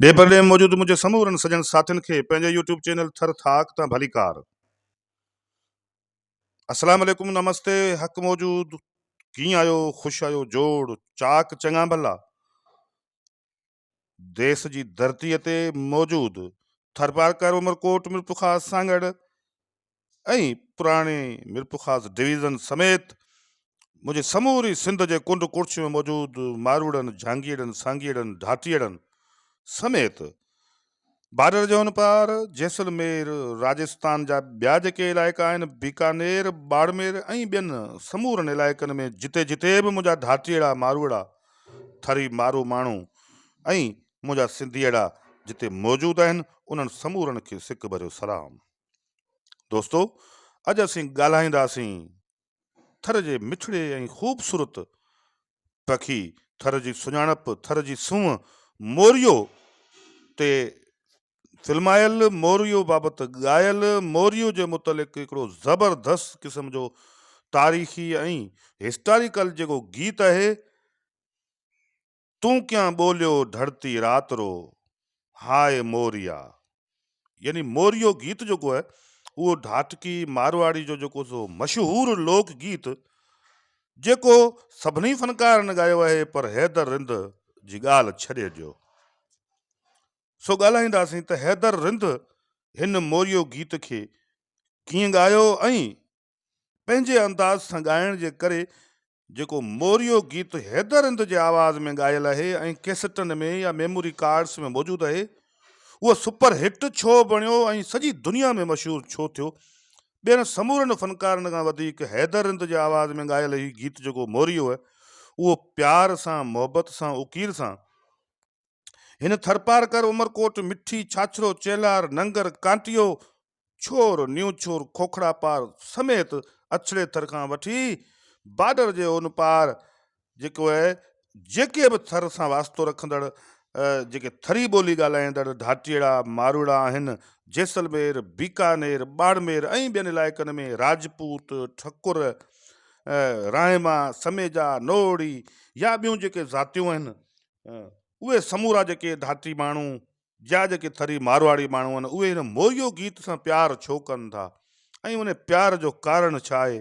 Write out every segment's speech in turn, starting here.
ڏي پرڏي ۾ موجود منهنجي سمورن سڄڻ ساٿين کي پنهنجي يوٽيوب چينل ٿر ٿاڪ تان ڀليڪار. السلام عليڪم نمستي حق موجود ڪيئن آهيو خوش آهيو جوڙ چاڪ چڱا ڀلا ديس جي ڌرتي تي موجود ٿرپارڪر عمرڪوٽ ميرپورخاص سانگهڙ ۽ پراڻي ميرپورخاص ڊويزن سميت منهنجي سموري سنڌ جي ڪنڊ ڪڙڇ ۾ موجود ماروئڙن، جهانگيئڙن، سانگيئڙن، ڍاٽيئڙن سميت بارڊر جي هن پار جيسلمير، راجستان جا ٻيا جيڪي علائقا آهن بيڪانير، ٻاڙمير ۽ ٻين سمورن علائقن ۾ جتي جتي به منهنجا ڍاٽيئڙا، ماروئڙا، ٿري مارو ماڻهو ۽ منهنجا سنڌيئڙا جتي موجود آهن انهن سمورن کي سڪ ڀريو سلام. دوستو اڄ اسين ڳالهائينداسين ٿر جي مٺڙي ۽ خوبصورت پکي، ٿر جي سڃاڻپ، ٿر جي سونهن موريو تي فلمايل موريو بابت ڳايل موريو جي متعلق هڪڙو زبردست قسم جو تاريخي ۽ هسٽاريڪل جيڪو گيت آهي تون ڪيان ٻوليو ڍڙتي رات رو، هاء موريا. يعني موريو گيت جيڪو آهي اهو ڍاٽڪي مارواڙي جو جيڪو سو مشهور لوڪ گيت جيڪو سڀني فنڪارن ڳايو آهي پر حيدر رند جي ڳالهه ڇڏي ڏيو. سو ڳالهائينداسين ته حيدر رند هن موريو گيت کي ڪيئن ڳايو ۽ پنهنجي انداز سان ڳائڻ جي ڪري جيڪو موريو گيت حيدر رند جي آواز ۾ ڳايل آهي ۽ ڪيسٽن ۾ يا ميموري ڪارڊس ۾ موجود آهي اهو سپر هٽ ڇو بڻيو ۽ سڄي دنيا ۾ مشهور ڇو ٿيو؟ ٻين سمورن فنڪارن کان وڌيڪ حيدر رند جي آواز ۾ ڳايل هي گيت جيڪو موريو آهي اهو پيار سان محبت سان اڪير سان هن ٿرپارڪر، عمرڪوٽ، مٺي، ڇاڇرو، چيلهار، ننگر، ڪانٽيو، ڇور، نيو ڇور، کوکڙا پار سميت اڇڙي ٿر کان وٺي بارڊر جي ان پار جيڪو اهي جيڪي به ٿر سان واسطو رکندڙ جيڪي ٿري ٻولي ڳالهائيندڙ ڍاٽيئڙا، ماروئڙا آهن، جيسلمير، بيڪانير، ٻاڙمير ۽ ٻين علائقن ۾ راجپوت، ٺڪر، رائما، سميجا، نوهڙي يا ٻيون جيڪي ذاتيون آهن اهي سمورا جيڪي ڌاتي ماڻهو يا جيڪي ٿري مارواڙي ماڻهو آهن اهي هن موريو گيت سان پيار ڇو ڪن ٿا ۽ ان پيار جو ڪارڻ ڇا آهي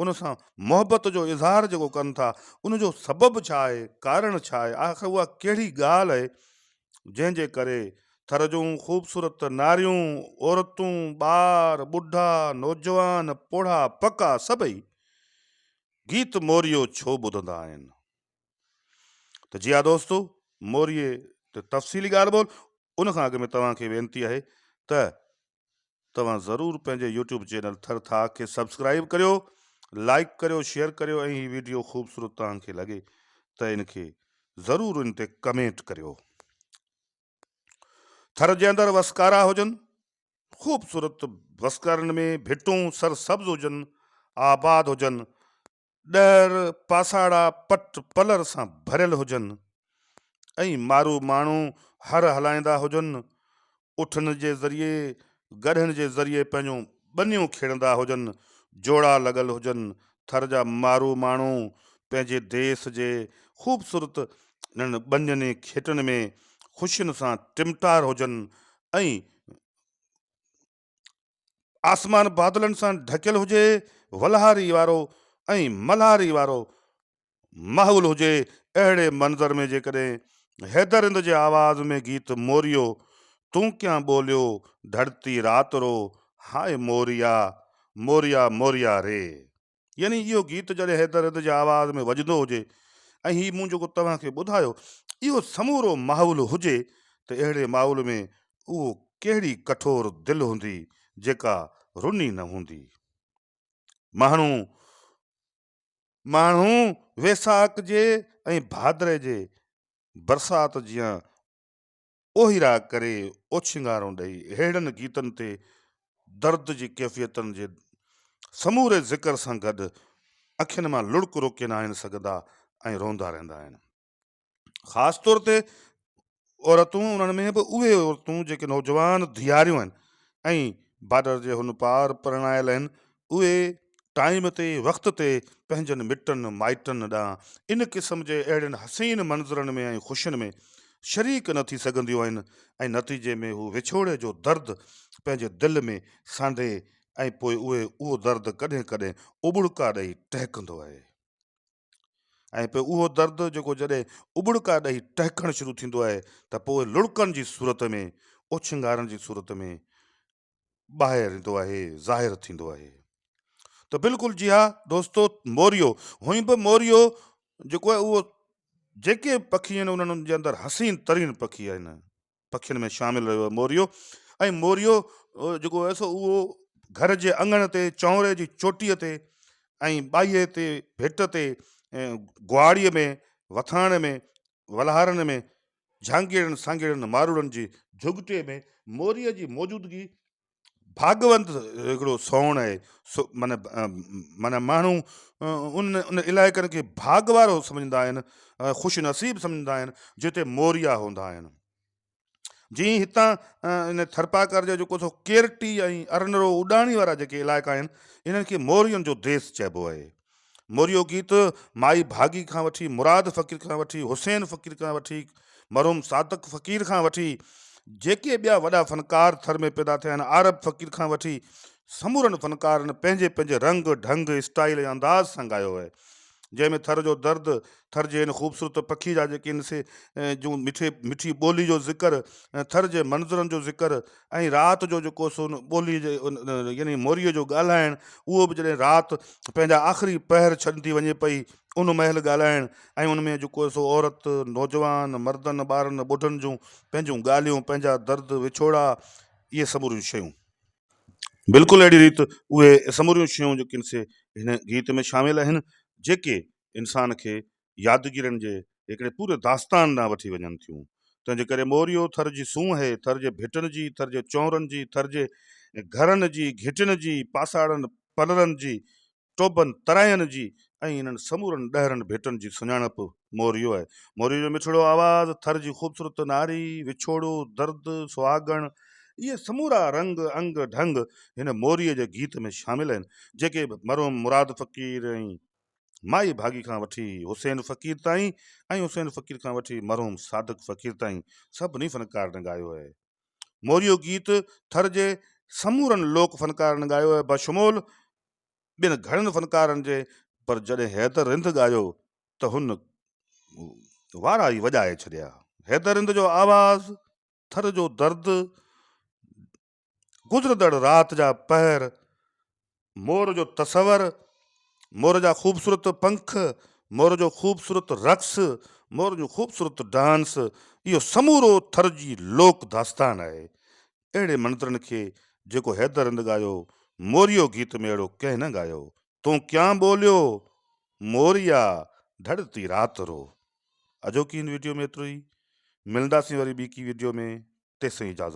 ان سان محبت جو اظهار جيڪو ڪن ٿا ان جو سبب ڇا آهي ڪارڻ ڇا آهي آخر اها ڪهڙي ڳالهه آهي جنهن جي ڪري ٿر جون خوبصورت ناريون عورتون ٻار ٻڍا نوجوان پوڙها پڪا سڀئي گيت موريو ڇو ٻڌندا آهن ته جي ها دوستو موريي تي تفصيلي ڳالهه ٻولهه ان کان اڳ ۾ توهان کي وينتي آهي ته توهان ضرور پنهنجي يوٽيوب چينل ٿر ٿاڪ کي سبسڪرائب ڪريو لائڪ ڪريو شيئر ڪريو ۽ هي ويڊيو خوبصورت توهان کي لڳي ته ان کي ضرور ان تي ڪمينٽ ڪريو ٿر جي اندر وسڪارا هجن خوبصورت وسڪارن ۾ ڀٽون سر سبز هجن آباد هجن ڏهر پاساڙا پٽ پلر سان ڀريل هجن ۽ مارو ماڻهو هر هلائيندا هجن، اٺن جي ذريعي، گڏهن جي ذريعي پنهنجون ٻنيون کيڙندا هجن، جوڙا لڳل هجن، ٿر جا مارو ماڻهو پنهنجي ديس جي خوبصورت انهن ٻنين ۽ کيٽن ۾ خوشين سان ٽمٽار هجن ۽ آسمان بادلن سان ڍڪيل هجي، ولهاري وارو ۽ ملهاري وارو ماحول هجي، اهڙي منظر ۾ جيڪڏهن حيدر رند جي آواز ۾ گيت موريو تون ڪيان ٻوليو ڌڙتي رات رو هاء موريا موريا موريا ري. يعني اهو گيت جڏهن حيدر رند جي آواز ۾ وڄندو هجي ۽ هي مون جيڪو توهان کي ٻڌايو اهو سمورو ماحول هجي ته اهڙي ماحول ۾ اهو ڪهڙي ڪٺور دل هوندي جيڪا رني نه هوندي. ماڻهو ماڻهو ويساک جي ۽ ڀادري جي برسات جيان اوهيرا ڪري اوڇنگارون ڏئي اهڙن گيتن تي درد جي ڪيفيتن جي سموري ذڪر سان گڏ اکين مان لڙڪ روڪي ناهن سگهندا ۽ روئندا رهندا آهن. خاص طور تي عورتون انهن ۾ به اهي عورتون جيڪي نوجوان ڌياريون آهن ۽ بارڊر جي هن پار پرڻايل آهن اهي ٽائيم تي وقت تي پنهنجن مٽن مائٽن ڏانهن ان قسم جي اهڙين حسين منظرن ۾ ۽ خوشين ۾ شريڪ نه ٿي سگهنديون آهن ۽ نتيجي ۾ هو وڇوڙي جو درد پنهنجي دل ۾ سانڍي ۽ پوء اهي اهو درد ڪڏهن ڪڏهن اٻڙڪا ڏئي ٽهڪندو آهي ۽ پوء اهو درد جيڪو جڏهن اٻڙڪا ڏئي ٽهڪڻ شروع ٿيندو آهي ته پوء لڙڪن جي صورت ۾ اوڇنگارن جي صورت ۾ ٻاهر ايندو آهي ظاهر ٿيندو آهي ته بلڪل جي ها دوستو موريو هونئن به موريو جيڪو آهي اهو جيڪي پکي آهن انهن جي اندر حسين ترين پکي آهن پکين ۾ شامل رهيو آهي موريو ۽ موريو جيڪو آهي سو اهو گهر جي اڱڻ تي چونري جي چوٽيء تي ۽ ٻائيء تي ڀٽ تي گواڙيء ۾ وٿاڻ ۾ ولهارن ۾ جھانگيئڙن سانگيئڙن ماروئڙن جي جھڳٽي ۾ موريء جي موجودگي ڀاڳوند هڪڙو سوڻ آهي سو معنيٰ معنيٰ ماڻهو ان ان علائقن کي ڀاڳ وارو سمجهندا آهن خوش نصيب سمجهندا آهن جتي موريا هوندا آهن جيئن هتان ان ٿرپاڪر جو جيڪو سو ڪيرٽي ۽ ارنرو اڏاڻي وارا جيڪي علائقا آهن انهن کي مورين جو ديس چئبو آهي موريو گيت مائي ڀاڳي کان وٺي مراد فقير کان وٺي حسين فقير کان وٺي مرحوم صادق فقير کان وٺي جيڪي ٻيا وڏا فنڪار ٿر ۾ پيدا ٿيا آهن عارب فقير کان وٺي سمورن فنڪارن پنهنجي پنهنجي رنگ ڍنگ اسٽائيل ۽ انداز سان ڳايو آهي جنهن ۾ ٿر جو درد ٿر جي هن خوبصورت پکي جا جيڪي ان سي جون مٺي مٺي ٻولي جو ذڪر ٿر جي منظرن جو ذڪر ۽ رات جو جيڪو سو ان ٻولي جي يعني موريء جو ڳالهائڻ اهو به جڏهن رات پنهنجا آخري پهر ڇڏندي وڃي پئي ان مهل ڳالهائڻ ۽ ان ۾ جيڪو سو عورت نوجوان مردن ٻارن ٻڍن جون پنهنجون ڳالهيون پنهنجا درد وڇوڙا اهي سموريون شيون. بلڪل اهڙي ريت اهي سموريون شيون جيڪي آهن سي هن گيت ۾ شامل آهن جيڪي انسان کي يادگيرين جي هڪڙي پوري داستان ڏانهن وٺي وڃن ٿيون. تنهنجي ڪري موريو ٿر جي سونهن آهي، ٿر جي ڀٽن جي، ٿر جي چونرن جي، ٿر جي گهرن جي، گهٽين جي، پاساڙن، پلرن جي، ٽوڀن، تراين جي ۽ انهن سمورن ڏهرن ڀٽن جي سڃاڻپ موريو آهي. موريو جو مٺڙو آواز، ٿر جي خوبصورت ناري، وڇوڙو، درد، سهاڳڻ، اهي سمورا رنگ، انگ، ڍنگ هن موريي جي گيت ۾ شامل آهن، جيڪي مرحوم مراد فقير ۽. مائي ڀاڳي کان وٺي حسين فقير تائين ۽ حسين فقير کان وٺي مرحوم صادق فقير تائين سڀني فنڪارن ڳايو آهي. موريو گيت ٿر جي سمورن لوڪ فنڪارن ڳايو آهي بشمول ٻين گهڻن فنڪارن جي پر جڏهن حيدر رند ڳايو ته هن وارا ئي وڄائي ڇڏيا. حيدر رند جو آواز، ٿر جو درد، گذرندڙ رات جا پهر، مور جو تصور، مور جا خوبصورت پنک، مور جو خوبصورت رقص، مور جو خوبصورت ڊانس، اهو سمورو ٿر جي لوڪ داستان آهي. اهڙي منظرن کي جيڪو حيدر رند ڳايو، موريو گيت ۾ اهڙو ڪنهن نه ڳايو. تون ڪيان ٻوليو، موريا، ڌڙتي رات رو. اڄوڪي هن وڊيو ۾ ايترو ئي. ملنداسين وري ٻي ڪي وڊيو ۾، تيسين اجازت.